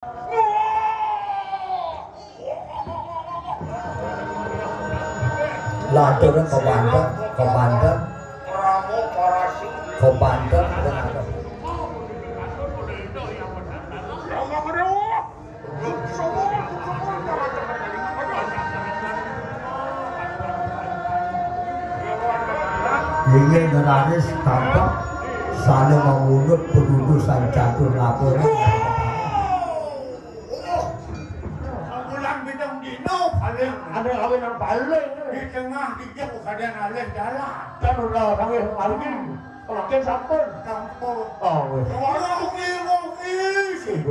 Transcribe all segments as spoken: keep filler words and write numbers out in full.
Lah, aturé kebantet, kebantet, kebantet. Inggih ngeraris tampak sané mamunut pedudusan catur lapor. Pulang bidang dino paling. Ada kawin yang paling. Di tengah dijak kadang alih jalan. Kan udah kawin paling. Makin sampun. Sampun. Oh, wis. Ora rugi-rugi situ.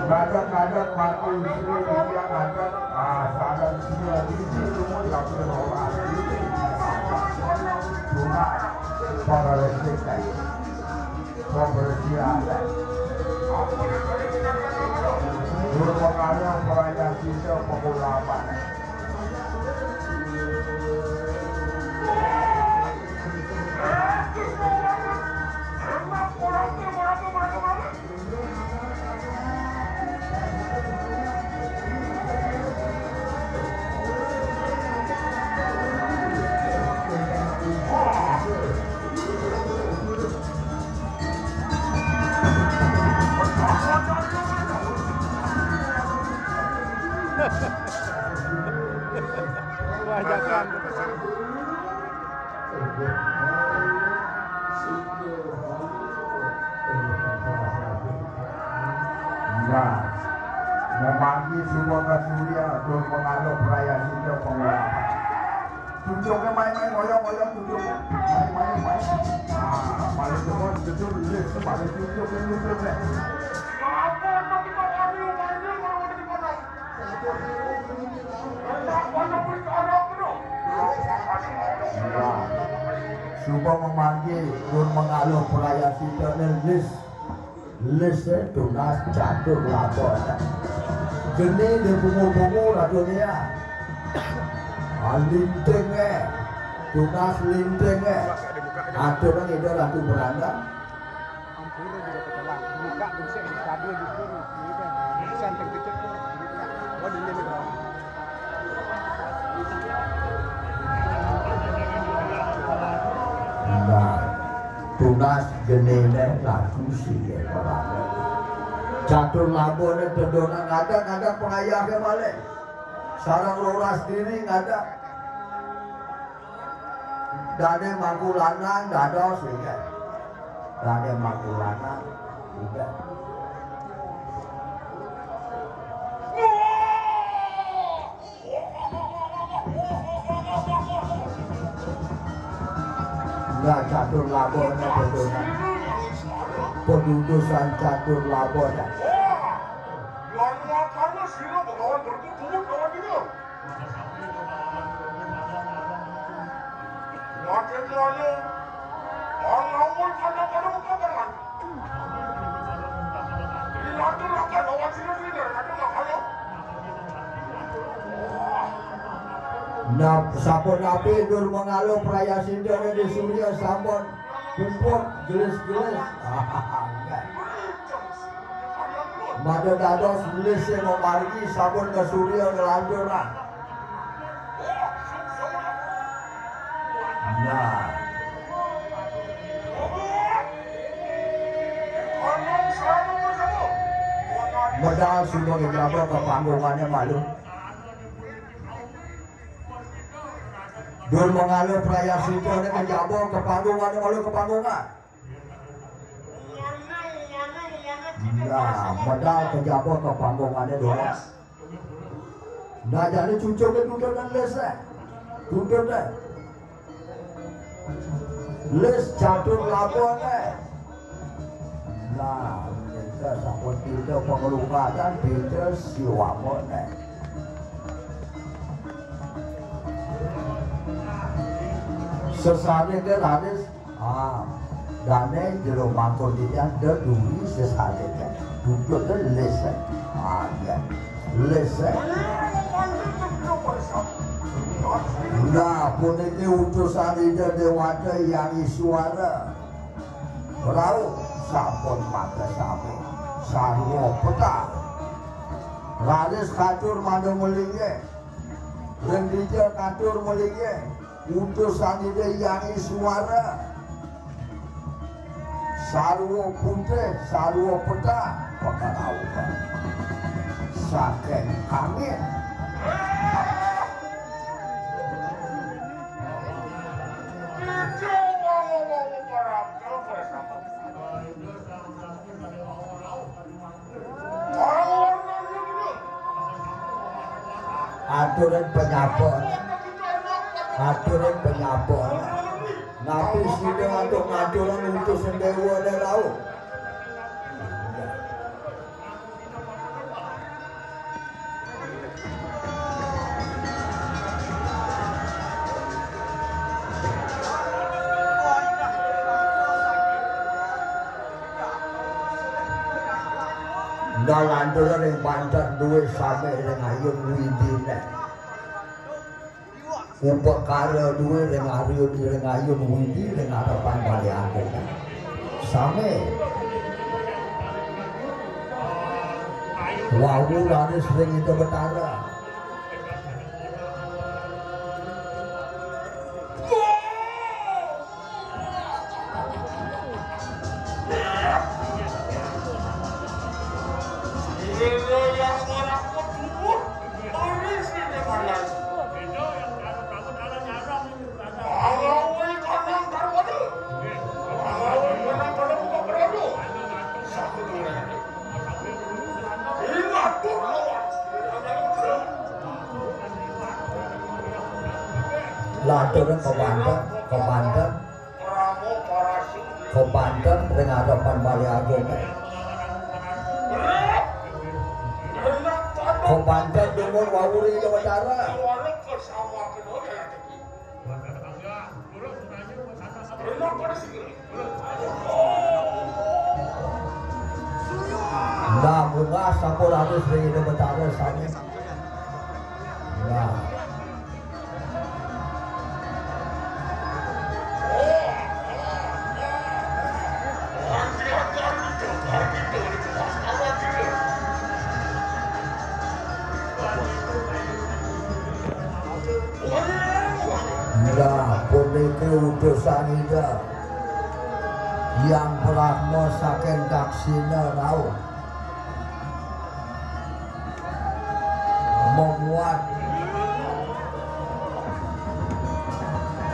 Kadang-kadang waktu istri dia kadang, ah, sadar dia di rumah nggak boleh bawa anak. Cuma para listrik kan. Pembersihan. Guru pengajar perayaan kita pukul delapan. Kebanyakan. Nah, memanggil semua ke Suria, dul mengaluh perayaan kita pengulapan. Tunjuknya main-main, ngoyong-ngoyong, tunjuknya. Main-main, main. Ah, paling depan, betul, lihat, paling tunjuknya, tunjuknya. Nah, coba memanggil dul mengaluh perayaan kita ni lis. Lis, eh, tunas catur labon. Geni di bungu-bungu ratu dia. Ah, linting, eh. Tunas linting, eh. Atur nang ida ratu beranda. Ampura juga pecah. Buka gusik, kado justru. Gitu. Bisa tengkecek tu. Gitu. Oh, dia ni. Nah, tunas geniné laku sih ya, Pak. Catur laboné tedonan, kadang-kadang pengayahnya balik. Sarang roras diri kadang. Dané mangku lanang dados, inggih. Dané mangku lanang, inggih. Nah, catur labon, nah, pedudusan. Pedudusan catur labon, nah. Lan wakarna sira Begawan Berkudung lawan dina. Raden Raya, lamun kada-kada mengatakan. Dilatih akan lawan sira sira, Raden Raya. Nah, sapunapi dur mengaluh prayasindane di Surya sampun kumpul gelis-gelis. Mada dados gelis sing mamargi sampun ke Surya nglantur lah. Nah. Medal suba kejaba ke panggungane malu. Dur mengaluh prayasindane kejaba ke panggungane malu ke panggungan. Nah, medal kejaba ke panggungane doang. Nah, jane cucuke dudonan lis, eh. Dudonan. Lis jadul lakoné. Nah, kita sampun kita pengelukasan, kita siwamoné. Sesane ke laris, ah, dane jero mangkon titiang de duri sesane ke. Duduk ke lis, eh. Ah, iya. Lis, eh. Nah, puniki utusan Ida Dewata Hyang Iswara. Rauh sampun mangke sami. Sarwa petah. Raris katur mada melinggih. Ring dija katur melinggih. Utusan Ida Hyang Iswara. Sarwa putih, sarwa petah, pakarauhan. Saking kangin. Aturin penyabon. Aturin penyabon. Napi sida antuk ngaturin utusan dewa dé rauh. Dalantur ring panten duwé sami ring ayun widiné. Upakara duwé ring ayun, ring ayun widi ring arepan Balé Agung. Sami. Wau raris ring Ida Betara. Lantur kebanten, kebanten, kebanten ring arepan Balé Agung. Kebanten dumun wau ring Ida Betara. Nah, munggah sampun raris ring Ida Betara sami. Nah. Lah, puniki utusan Ida Hyang Brahma saking Daksina rauh. Memuat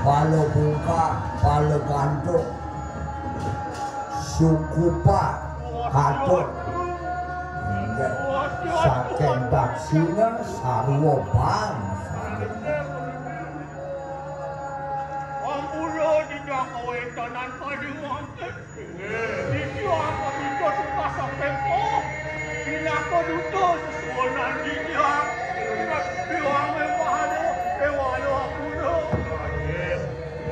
Bala Bungkah, Bala Gantuk, Sukupa, Katut. Inggih. Saking Daksina sarwa bangsa. Ampura, Ida, kawéntenan kadi mangkin. Inggih. Titiang Ida Sukasapéka. Pinaka duta sesuhunan titiang. Tiang mempahana kéwala ampura. Inggih.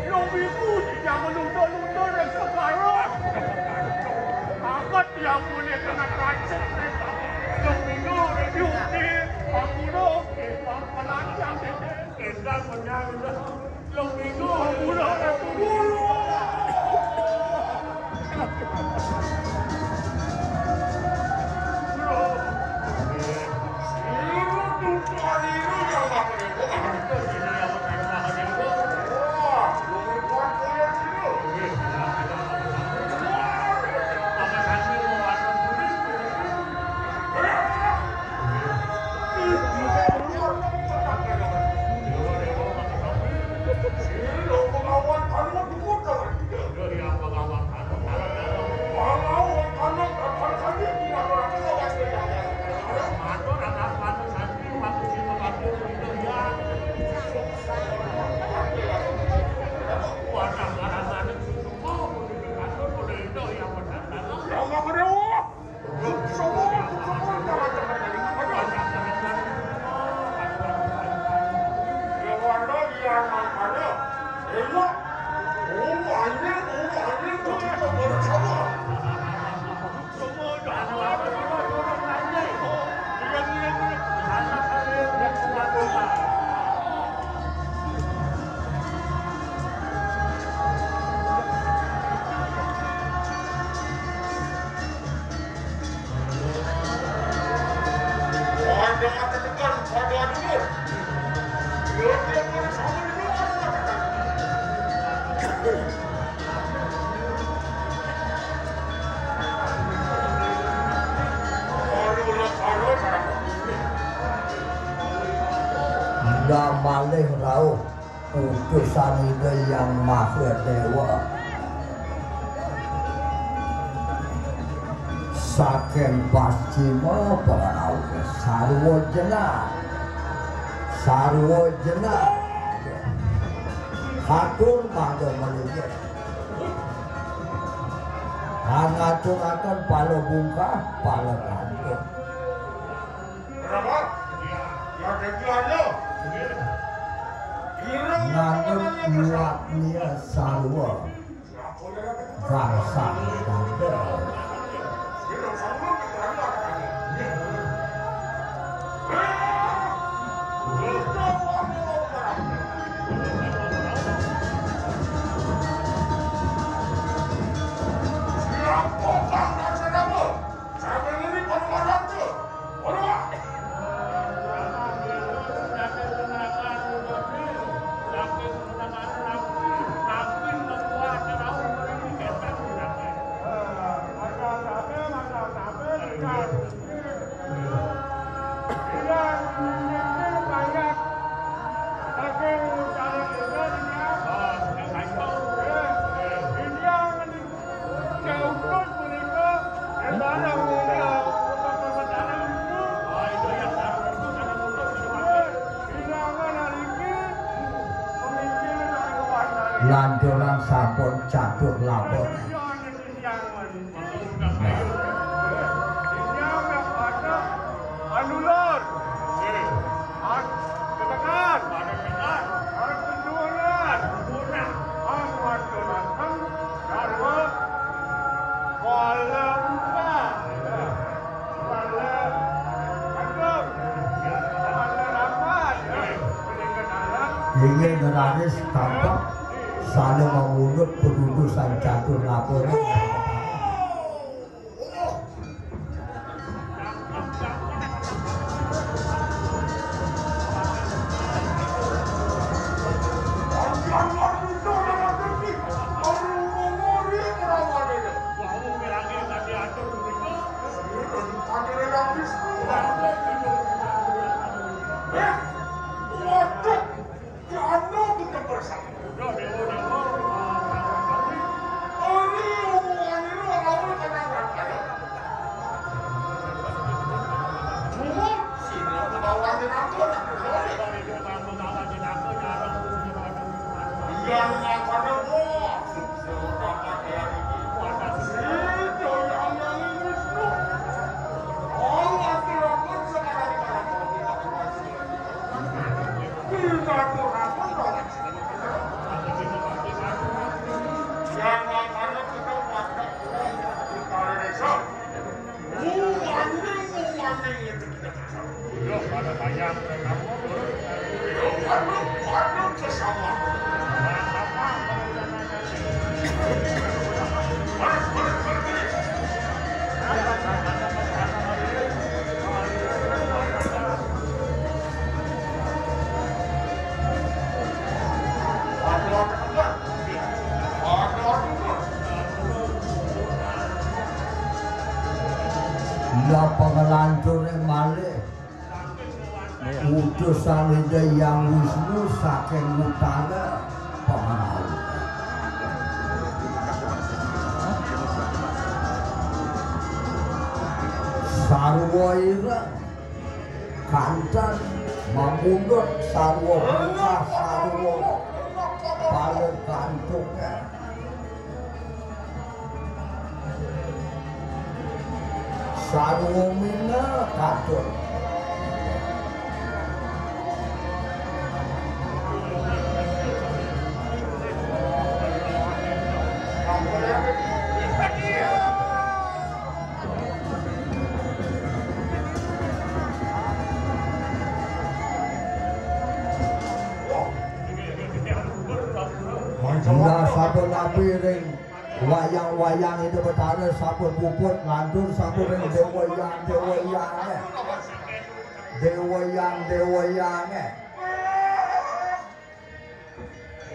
Rong minggu titiang manuta-nuta ring segara. Angkat tiang punika nak rancit ring rong minggu ring diundi. Ampura, kéwala pelancang titiang. Éndang, éndang, éndang. Malih rauh utusan Ida Hyang Maha Dewa saking pascima pangrauh, sarwa jenar, sarwa jenar, katur mangda malinggih. Ngaturaken pala bungkah, pala gantung. Ngadep iwak nia sarwa gangsal dada. Lanturang sampun catur labor. Inggih ngraris tampak sané mamundut padudusan catur laporan. Lah, panglanture malih. Utusan Ida Hyang Wisnu saking utara, pangrauh. Sarwa ireng, kanten, mamundut, sarwa bungkah, sarwa pala gantung. Sarwa mina katur. Sampun napi ring wayang-wayang Ida Betara, sampun puput lantur, sampun ring Dewa Hyang, Dewa Hyang, eh. Dewa Hyang, Dewa Hyang, eh.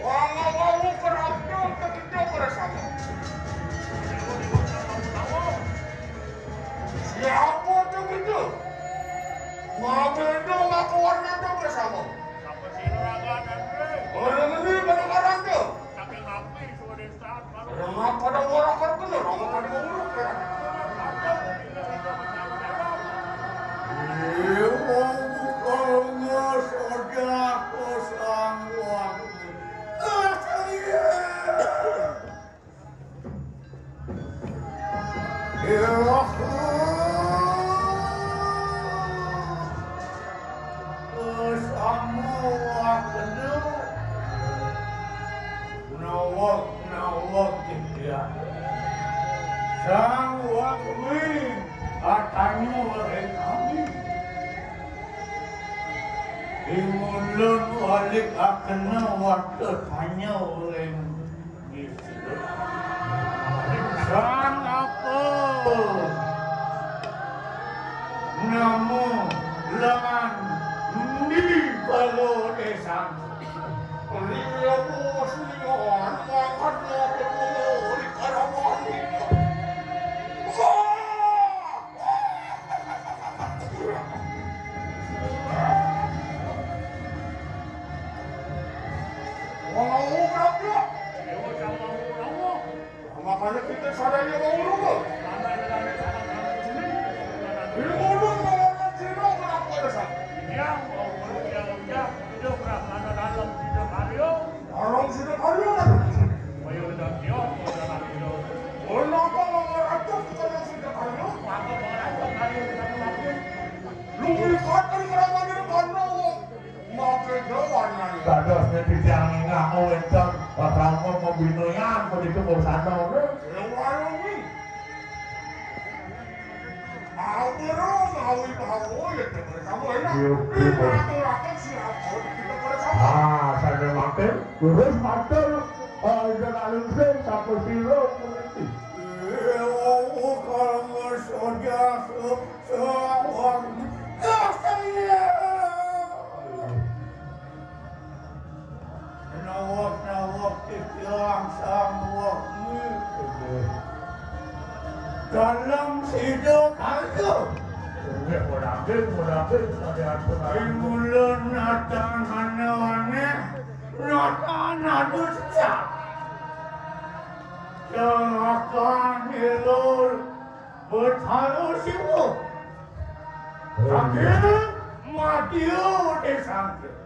Wong wau kerapnya ketika bersama. Siapa tuh gitu? Mabeda ngaku warna tuh bersama. Orang ini mendengaran tuh. Orang apa ada orang kerja, orang apa ada orang kerja. Iya, wong kalau soda kosong wong. Nawak, nawak, Sang Wakmi, katanya ring kami. Ingulun walik akena warta tanya ring Sang apa nama lan endi bala desa? Ria bos lian mangkat mangkat di karawan. Wah, wah, wah. Makanya kita sadaya mau urung. Ini urung mau urung sino kenapa ada satu? Yang mau urung yang ucap, hidup Brahmana dalam hidup Aryo. Dalam hidup Aryo. Ayo kita kios, kita hidup. Kenapa mau ngerajuk kita yang hidup Aryo? Maka mau ngerajuk Aryo kita melakukan. Lu ikat dari mana mana wong. Maké Jawa nyanyi. Dados titiang ninggal wénten rama mabinayan punika urusan. Sing warungi. Awira mawi bawa ya temen kamu enak. Iya, iya. Ini aturaken siapa kita pada sama. Ah, sané mangkin terus matur, eh, Ida Kalungsing sampun sira puniki. Iya, wong kalau soja, so, so, wong. Nawak-nawak titiang Sang Wakmi. Dalam sida kaya. Nggih, mudakin, mudakin, pada atur. Ing mula natan hana aneh, natan anu cecak. Celaka nilur. Betara Siwa. Saking madya desa.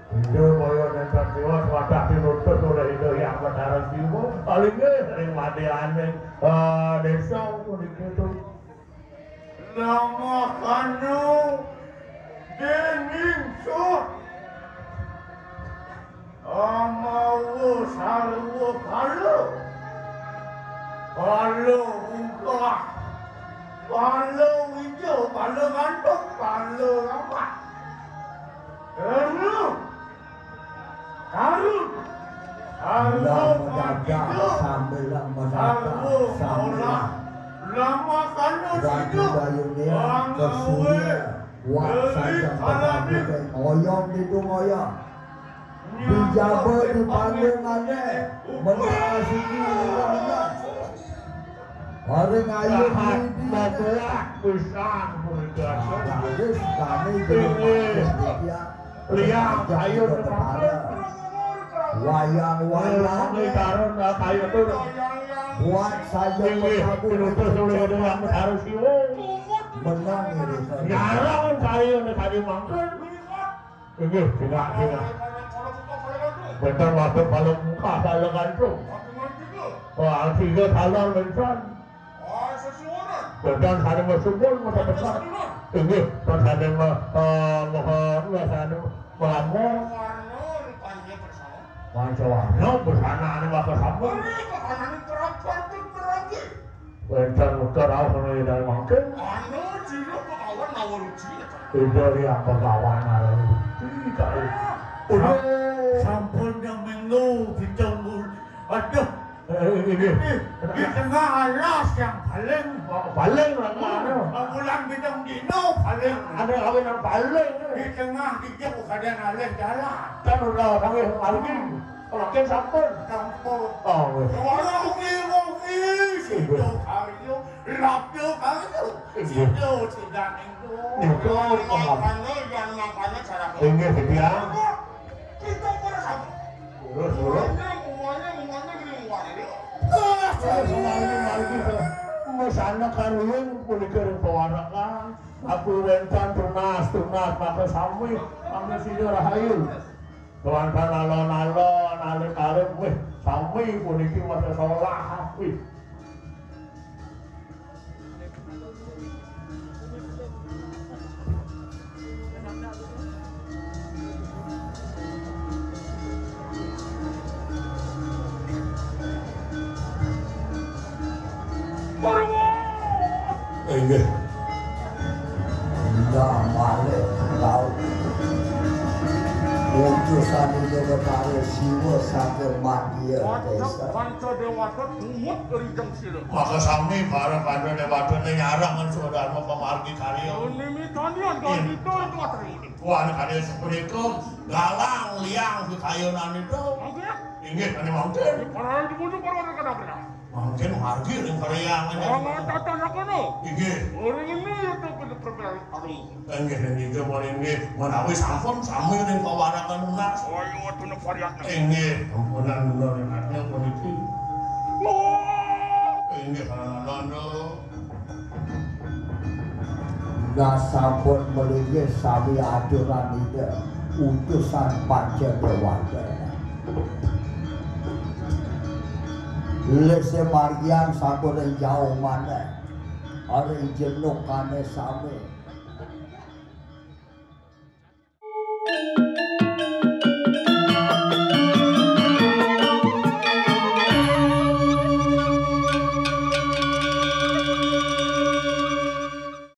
Inggih, kaya nénten Siwa swadah tinutus oleh Ida Hyang Betara Siwa. Paling nggih ring madyaning, eh, desa puniki tu. Lamakana déning suh. Amawa sarwa kala. Kala ungkah. Kala wija, kala ngantuk, kala lamah. Karena. Karun. Sarwa mendadak katiga. Sambil mendadak, sarwa sambil. Lama kala sida. Watu bayune kesuwe. Wak saja kalabuke. Oyong ditu oyong. Dijaba di panggung ane, menara siki menara. Hari ngayu midi. Mabelah pisan punika. Bagus, kami di rumah. Liang ayo. Wayang-wayang. Ini karun kayu tu. Buat saja. Inggih, penutus oleh Yang Betara Siwa. Menang ini. Nyarang kayu ni tadi mangkun. Inggih, singak, singak. Bentar masuk bala muka, bala gantung. Wah, tiga salah mensan. Bentar sana masuk pun, masa depan. Inggih, pas sana ma-, eh, mohon, masa sana melamo. Mancawarna, busana ane maka sampun. Wénten uga rauh menawi dalem mangkin. Anu, jiro Begawan Nawaruci, ya, Pak. Ida Hyang Begawan Nawaruci, kae. Udah. Sampun nyeminggu pitung puluh. Aduh. Ini di tengah alas yang paling, oh, paling lah, anu. Bulan bintang dino paling. Ada kawin yang paling. Di tengah dijak kadang alih jalan. Kan udah kami margi. Makin sampun. Sampun. Oh, wis. Warung iwong situ karyo, lapo karyo. Situ sidaning. Niku, oh, makanya jangan makanya cara. Inggih, Biang. Kita para sama. Lurus, lurus. Umumnya, umumnya, umumnya gini, umumnya dia. Wis ana karuwing punika ring pawarekan. Aku wénten tunas, tunas maka sami, sami sida rahayu. Tuan alon-alon, alit-alit, wih, sami puniki masa solah, wih. Inggih. Nah, malih laut. Utusan Ida Betara Siwa saking Mandia Desa. Panca Dewata tumut rijeng sira. Maka sami para Panca Dewata ning arah ngan Swadharma pamargi karya. Nimi tanian gandita itu atri. Wan karya sepunika galang liang kekayunan itu. Mangke. Inggih, kene mangke. Para ibu-ibu, para rekan-rekan. Mangkin margi ring parhyangan. Mangan tata sakana. Inggih. Ora ngene ya to, bener-bener anu. Inggih, inggih, inggih, menawi sampun sami ring pawarekan tunas. Ayo, atuh nek variatna. Inggih, ampunan kula ring atnya puniki. Wah. Inggih, anak-anak. Nah, sampun melinggih sami aturan Ida, utusan Panca Dewata. Lese margian sampun jauh maneh, ari jenukane sami.